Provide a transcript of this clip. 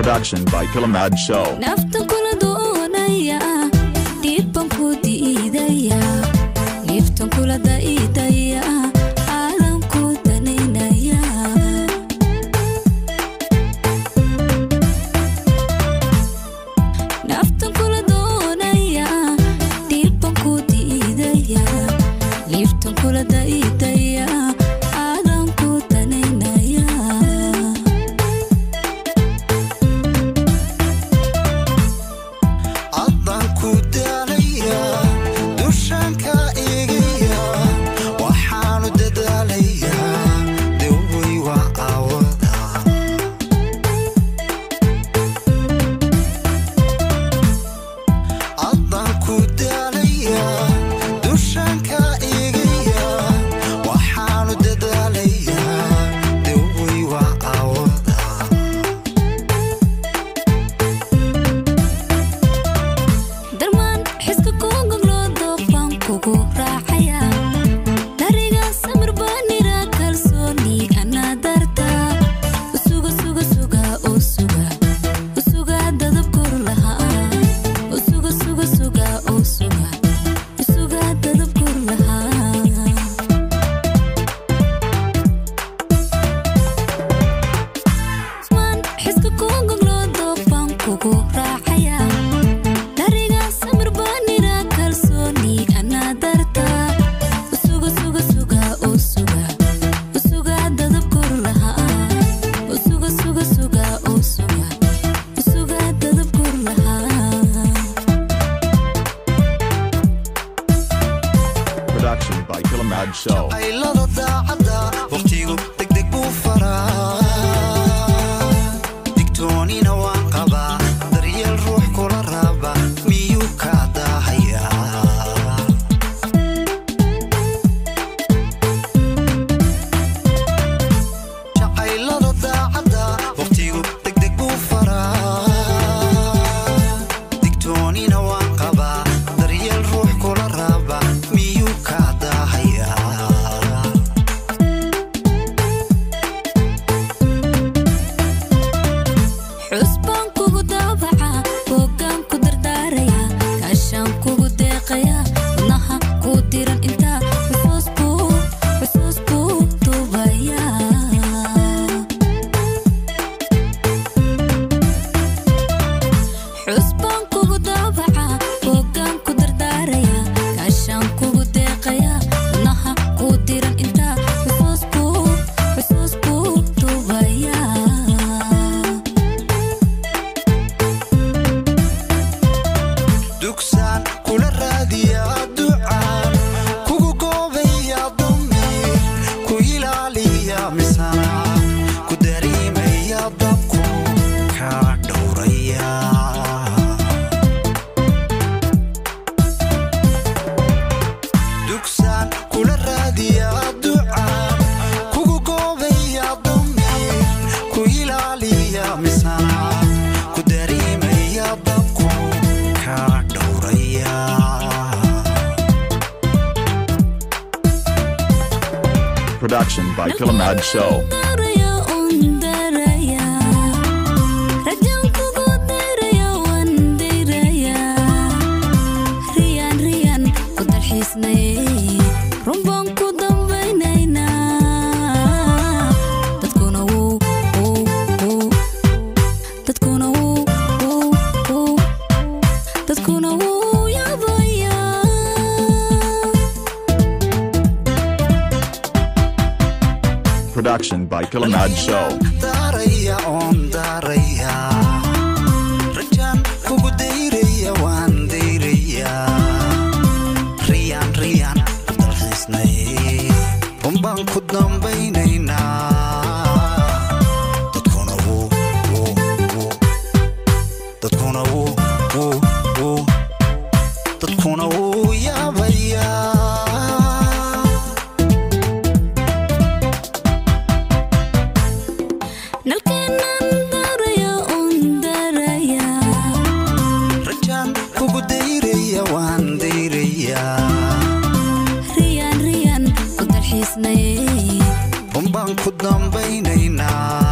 Production by Kilamad Show. Naftan kula doonaya, dhiibban ku diidaya, liiftan kula daidaya, aadan ku danaynaya. Naftan kula doonaya, dhiibban ku diidaya, liiftan kula daidaya, aadan ku danaynaya. Haddaan ku daalaya, dushaanka eegaya, waxaanu dadaalayaa dawey waa aawada. Haddaan ku daalaya, dushaanka eegaya, waxaanu dadaalayaa dawey waa aawada. Darmaan xiska kuu goglo, doofaan kugu raacaya, dariga samir baanira, kalsooni anaa darta usuga suga suga usuga usuga dadab kor lahaa usuga suga suga usuga usuga dadab kor lahaa. Man xiska kuu goglo, doofaan kugu raacaya, dariga samir baanira, kalsooni anaa darta usuga suga suga usuga usuga dadab kor lahaa usuga suga suga usuga usuga dadab kor lahaa. Production by Kilamad Show. Aylada daacadda waqtigu degdeg buu faraa, digtoonina waan qabaa, daryeel ruux kula raba miyuu kaa daahayaa? Jacaylada daacadda waqtigu degdeg buu faraa, digtoonina waan qabaa, daryeel ruux kula raba miyuu kaa daahayaa? Xusbaan kugu daabaca, hoggaan ku dardaaraya, kaashaan kugu deeqaya, wadnaha ku diran intaa xusuus buu xusuus buu duubaya. Xusbaan kugu daabaca, hoggaan ku dardaaraya, kaashaan kugu deeqaya, wadnaha ku diran intaa xusuus buu xusuus buu duubaya. Dugsaan kula raadiyaa, ducaan kugu goobaya, damiir ku ilaaliya, misana ku dareemaya, dabku kaa dhowraya. Dugsaan kula raadiyaa, ducaan kugu goobaya, damiir ku ilaaliya, misana ku dareemaya, dabku kaa dhowraya. Production by Kilamad Show. Daraya un daraya, rajaan kugu daraya, waan dayraya, riyaan riyaan ku dalxiisnay, run baan ku dambaynaynaa, dadkuna wuu wuu wuu dadkuna wuu wuu wuu dadkuna wuu yaabayaa. Production by Kilamad Show. Daaraya oon daaraya, rajaan kugu dayraya, waan dayraya, riyaan riyaan ku dalxiisnay, run baan ku dambaynaynaa, dadkuna wuu wuu wuu dadkuna wuu wuu wuu dadkuna wuu yaabayaa. Nalkeenan daraya un daraya, Rajaan kugu dayraya, waan dayraya, riyaan riyaan ku dalxiisnay, run baan ku dambaynaynaa.